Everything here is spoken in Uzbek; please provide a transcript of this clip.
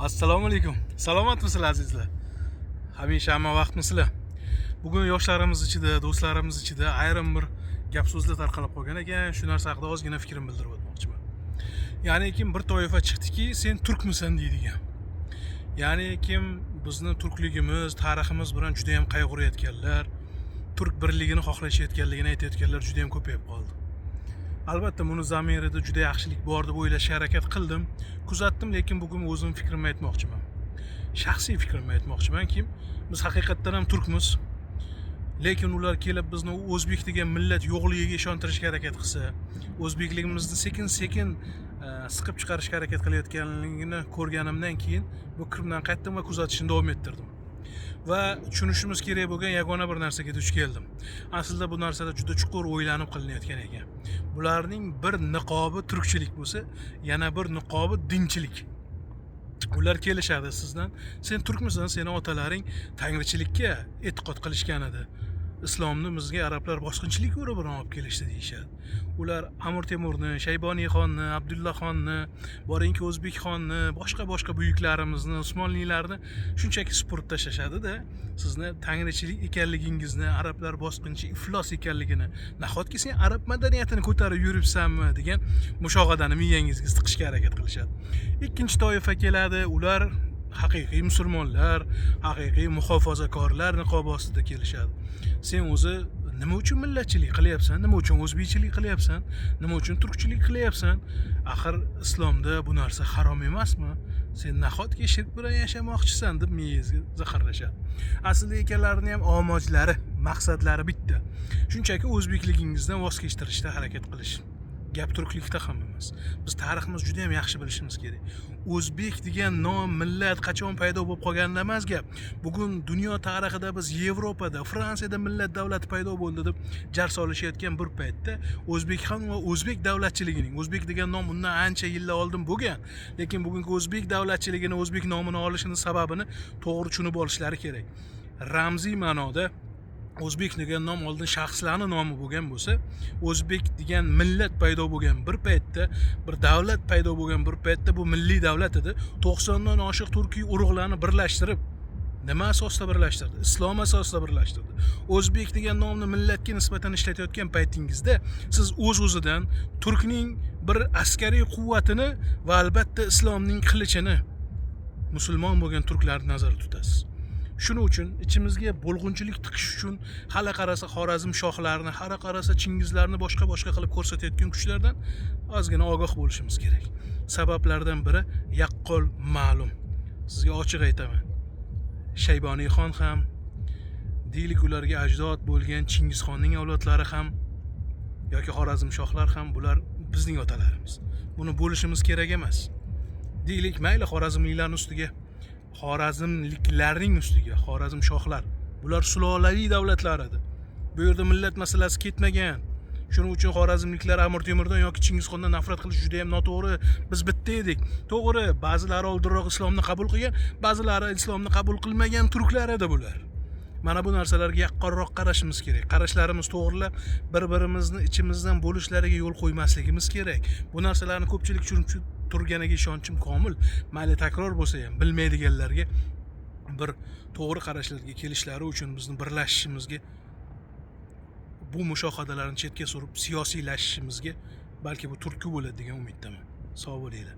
Assalomu alaykum. Salomatmisizlar, azizlar? Hamisha hamma vaqtmisizlar? Bugun yoshlarimiz ichida, do'stlarimiz ichida ayrim bir gap so'zlar tarqalib qolgan ekan. Shu narsa haqida ozgina fikrim bildirib o'tmoqchiman. Ya'ni kim bir toifa chiqdiki, sen turkmisan deydigan. Ya'ni kim bizni turkligimiz, tariximiz bilan juda ham qayg'urayotganlar, turk birligini xohlashayotganligini aytayotganlar juda ham ko'payib qoldi. Albatta buni zamirida juda yaxshilik bor deb o'ylashga harakat qildim, kuzatdim, lekin bugun o'zim fikrimni aytmoqchiman. Shaxsiy fikrimni aytmoqchimanki, biz haqiqatdan ham turkmiz. Lekin ular kelib bizni o'zbek degan millat yo'qligiga ishontirishga harakat qilsa, o'zbekligimizni sekin-sekin siqib chiqarishga harakat qilayotganligini ko'rganimdan keyin bu fikrimdan qaytdim va kuzatishni davom ettirdim. Va tushunishimiz kerak bo'lgan yagona bir narsaga duch keldim. Aslida bu narsada juda chuqur o'ylanib qilinayotgan ekan. Bularning bir niqobi turkchilik bo'lsa, yana bir niqobi dinchilik. Ular kelishadi sizdan, sen turkmisan, seni otalaring tangrichilikka e'tiqod qilishgan edi. Islomni bizga arablar bosqinchilik yo'li bilan olib kelishdi deyishadi. Ular Amir Temurni, Shayboniy xonni, Abdulla xonni, boringki O'zbek xonni, boshqa-boshqa buyuklarimizni, Usmonlilarni shunchaki supurib tashlashadi-da, sizni tangrichilik ekanligingizni, arablar bosqinchi iflos ekanligini, nahotki sen arab madaniyatini ko'tarib yuribsanmi degan mushohadani miyangizga tiqishga harakat qilishadi. Ikkinchi toifa keladi, ular haqiqiy musulmonlar, haqiqiy muhofazakorlar niqobi ostida kelishadi. Sen o'zi nima uchun millatchilik qilyapsan, nima uchun o'zbekchilik qilyapsan, nima uchun turkchilik qilyapsan? Axir islomda bu narsa harom emasmi? Sen nahotki shirk bilan yashamoqchisan deb miyangizga zaharlashadi. Aslida ekanlarini ham omojlari, maqsadlari bitta. Shunchaki o'zbekligingizdan voz kechtirishda harakat qilish. Gap turklikda ham emas. Biz tariximizni juda ham yaxshi bilishimiz kerak. O'zbek degan nom, millat qachon paydo bo'lib qolganida emas gap. Bugun dunyo tarixida biz Yevropada, Fransiyada millat davlati paydo bo'ldi deb jar solishayotgan bir paytda o'zbek xon va o'zbek davlatchiligining, o'zbek degan nom undan ancha yillar oldin bo'lgan, lekin bugungi o'zbek davlatchiligini, o'zbek nomini olishini sababini to'g'ri tushunib olishlari kerak. Ramziy ma'noda o'zbek degan nom oldin shaxslarning nomi bo'lgan bo'lsa, o'zbek degan millat paydo bo'lgan bir paytda, bir davlat paydo bo'lgan bir paytda bu milliy davlat edi. 90 dan oshiq turkiy urug'larni birlashtirib, nima asosida birlashtirdi? Islom asosida birlashtirdi. O'zbek degan nomni millatga nisbatan ishlatayotgan paytingizda siz o'z-o'zidan turkning bir askariy quvvatini va albatta islomning qilichini musulmon bo'lgan turklarni nazarda tutasiz. Shuning uchun ichimizga bo'lg'unchilik tiqish uchun hali qarasa Xorazm shohlarini, hali qarasa Chingizlarni boshqa-boshqa qilib ko'rsatayotgan kuchlardan ozgina ogoh bo'lishimiz kerak. Sabablardan biri yaqqol ma'lum. Sizga ochiq aytaman. Shayboniy xon ham, deylik ularga ajdod bo'lgan Chingizxonning avlodlari ham yoki Xorazm shohlar ham, bular bizning otalarimiz. Buni bo'lishimiz kerak emas. Deylik mayli xorazmliklarning ustiga, xorazmliklarning ustiga, Xorazm shohlar, bular sulolaviy davlatlar edi. Bu yerda millat masalasi ketmagan. Shuning uchun xorazmliklar Amir Temurdan yoki Chingizxondan nafrat qilish juda ham noto'g'ri. Biz bitta edik. To'g'ri, ba'zilari oldinroq islomni qabul qilgan, ba'zilari islomni qabul qilmagan turklar edi bular. Mana bu narsalarga yaqqolroq qarashimiz kerak. Qarashlarimiz to'g'rilab, bir-birimizni ichimizdan bo'lishlariga yo'l qo'ymasligimiz kerak. Bu narsalarni ko'pchilik tushunib turganiga ishonchim komil. Mayli takror bo'lsa ham bilmaydiganlarga bir to'g'ri qarashlarga kelishlari uchun bizni birlashishimizga, bu mushohadalarni chetga surib siyosiylashishimizga balki bu turtki bo'ladi degan umiddaman. Sog' bo'linglar.